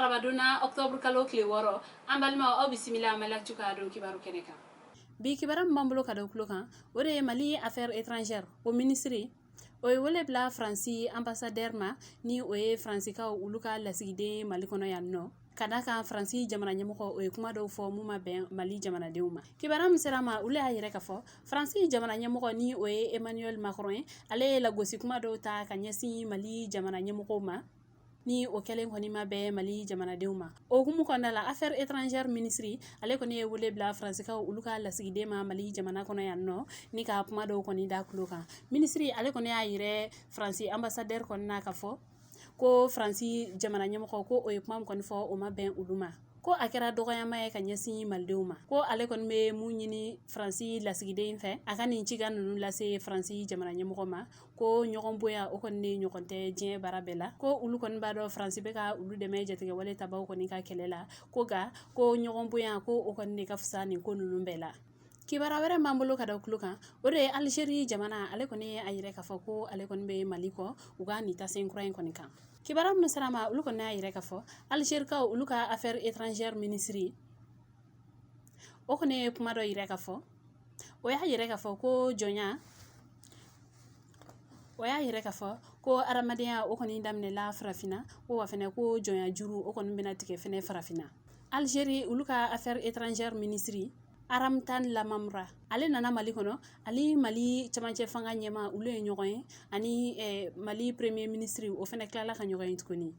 Arabadon na, octobre kalo tile 6. An balimaw, aw bisimila Maliactu ka don kibaru kɛnɛ kan. Bi kibaru min b'an bolo ka da tulo kan, o de ye Mali affaire étrangère o minisiri, o ye wele bila Faransi ambassadeur ma, ni o ye Faransikaw olu ka lasigiden Mali kɔnɔ yan nɔ, ka da kan Faransi jamana ɲɛmɔgɔ, o ye kuma dɔw fɔ mun ma bɛn Mali jamanadenw ma. Kibaruya min sera ma, olu y'a yɛrɛ ka fɔ Faransi jamana ɲɛmɔgɔ, ni o ye Emmanuel Macron ye, ale ye lagosi kuma dɔw ta ka ɲɛsin Mali jamana ɲɛmɔgɔw ma, ni o kɛlen kɔni ma bɛn Mali jamanadenw ma. O hukumu kɔnɔna la, affaire étrangère ministre, ale kɔni ye wele bila Faransikaw olu ka lasigiden ma Mali jamana kɔnɔ yan nɔ, ni ka kuma dɔw kɔni da tulo kan. Minisiri ale kɔni y'a yɛrɛ Faransi ambassadeur kɔni na ka fɔ ko Faransi jamana ɲɛmɔgɔ, ko o ye kuma min kɔni fɔ, o ma bɛn olu ma, ko a kɛra dɔgɔyama ye ka ɲɛsin malidenw ma. Ko ale kɔni bɛ mun ɲini Faransi lasigiden fɛ, a ka nin cikan ninnu lase Faransi jamana ɲɛmɔgɔ ma, ko ɲɔgɔn bonya, o kɔni ne ɲɔgɔn tɛ diɲɛ baara bɛɛ la. Ko olu kɔni b'a dɔn Faransi bɛ ka olu dɛmɛ jatigɛwale tabaw kɔni ka kɛlɛ la, ko nka ko ɲɔgɔn bonya, ko o kɔni de ka fisa nin ko ninnu bɛɛ la. Kibaruya wɛrɛ b'an bolo ka da tulo kan, o de ye Alizeri jamana, ale kɔni ye a yɛrɛ k'a fɔ ko ale kɔni bɛ Mali kɔ u ka nin tasen kura in kɔni kan. Kibaruya minnu sera ma, olu kɔni y'a yɛrɛ k'a fɔ Alizerikaw olu ka affaire étrangère ministre, o kɔni ye kuma dɔ yira ka fɔ. O y'a yɛrɛ k'a fɔ ko jɔnya, o y'a yɛrɛ k'a fɔ ko adamadenya, o kɔni daminɛla farafinna, ko wa fɛnɛ ko jɔnya juru, o kɔni bɛna tigɛ fɛnɛ farafinna. Alizeri olu ka affaire étrangère ministre Ramtane Lamamra, ale nana Mali kɔnɔ. Ani Mali camancɛ fanga ɲɛma, olu ye ɲɔgɔn ye, ani Mali premier ministre, o fɛnɛ tilala ka ɲɔgɔn ye tuguni.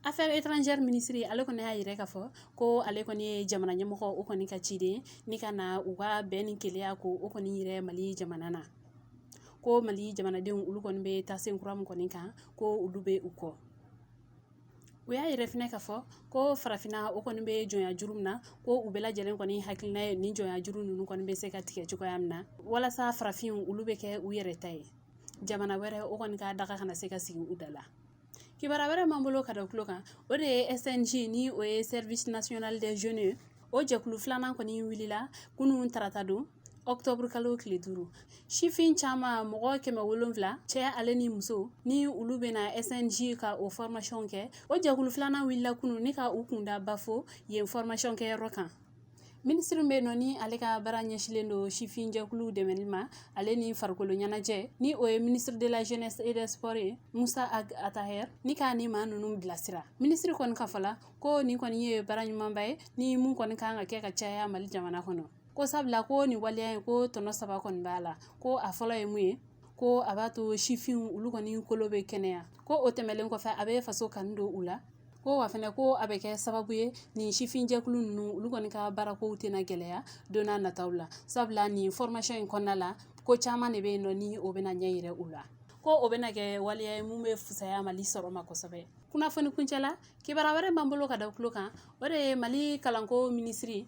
Affaire étrangère ministre, ale kɔni y'a yɛrɛ k'a fɔ ko ale kɔni ye jamana ɲɛmɔgɔ, o kɔni ka ciden, ni ka na u ka bɛn ni keleya ko o kɔni yɛrɛ Mali jamana na, ko Mali jamanadenw olu kɔni bɛ tasen kura min kɔni kan, ko olu bɛ u kɔ. U y'a yɛrɛ fɛnɛ k'a fɔ ko farafinna, o kɔni bɛ jɔnya juru min na, ko u bɛɛ lajɛlen kɔni hakilina ye nin jɔnya juru ninnu kɔni bɛ se ka tigɛ cogoya min na, walasa farafinw olu bɛ kɛ u yɛrɛ ta ye, jamana wɛrɛ o kɔni ka daga kana se ka sigi u da la. Kibaruya wɛrɛ m'an bolo ka da tulo kan, o de ye SNJ, ni o ye Service national des jeunes, o jɛkulu filanan kɔni wulila kunun tarata don, octobre kalo tile 5. Sifin caman, mɔgɔ 700, cɛ ale ni muso, ni olu bɛna SNJ ka o formation kɛ. O jɛkulu filanan wulila kunun ni ka u kunda Bafo yen formation kɛyɔrɔ kan. Minisiri bɛ nɔ, ni ale ka baara ɲɛsilen don sifin jɛkulu dɛmɛli ma, ale ni farikolo ɲɛnajɛ, ni o ye ministre de la Jeunesse et des Sports ye, Moussa Ag Attaher, ni k'a ni maa ninnu bilasira. Minisiri kɔni ka fɔ la ko nin kɔni ye baara ɲumanba ye, ni mun kɔni kan ka kɛ ka caya Mali jamana kɔnɔ, ko sabula ko nin waleya in, ko tɔnɔ saba kɔni b'a la. Ko a fɔlɔ ye mun ye? Ko a b'a to sifinw olu kɔni kolo bɛ kɛnɛya. Ko o tɛmɛlen kɔfɛ, a bɛ faso kanu don u la. Ko wa fɛnɛ, ko a bɛ kɛ sababu ye nin sifinjɛkulu ninnu olu kɔni ka baarakow tɛna gɛlɛya don n'a nataw la, sabula nin formation in kɔnɔna la, ko caman de bɛ yen nɔ ni o bɛna ɲɛ yira u la. Ko o bɛna kɛ waleya ye mun bɛ fisaya Mali sɔrɔ ma kosɛbɛ. Kunnafoni kuncɛ la, kibaruya wɛrɛ b'an bolo ka da tulo kan, o de ye Mali kalanko minisiri,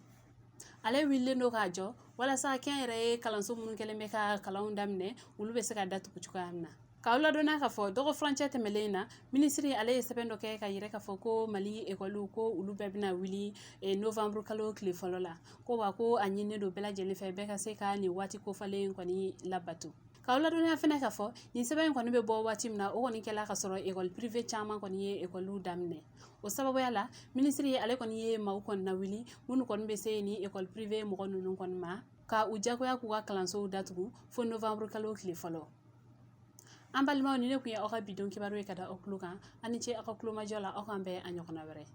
ale wulilen don k'a jɔ walasa kɛnyɛrɛye kalanso minnu kɛlen bɛ ka kalanw daminɛ, olu bɛ se ka datugu cogoya min na. K'aw ladɔnniya k'a fɔ dɔgɔ furancɛ tɛmɛlen na, minisiri ale ye sɛbɛn dɔ kɛ ka yɛrɛ k'a fɔ ko Mali ekɔliw, ko olu bɛɛ bɛna wuli novembre kalo tile fɔlɔ la. Ko wa ko a ɲininen don bɛɛ lajɛlen fɛ, bɛɛ ka se ka nin waati kofɔlen kɔni labato. K'aw ladɔnniya fɛnɛ k'a fɔ nin sɛbɛn in kɔni bɛ bɔ waati min na, o kɔni kɛla ka sɔrɔ ekɔli privé caman kɔni ye ekɔliw daminɛ. O sababuya la, minisiri ale kɔni ye maaw kɔni lawuli minnu kɔni bɛ se ni ekɔli privé mɔgɔ ninnu kɔni ma, ka u jagoya k'u ka kalansow datugu fo novembre kalo tile fɔlɔ. An balimaw, ni ne tun ye aw ka bi don kibaru ye ka da aw tulo kan. Aw ni ce aw ka kulomajɔ la. Aw k'an bɛn a ɲɔgɔnna wɛrɛ.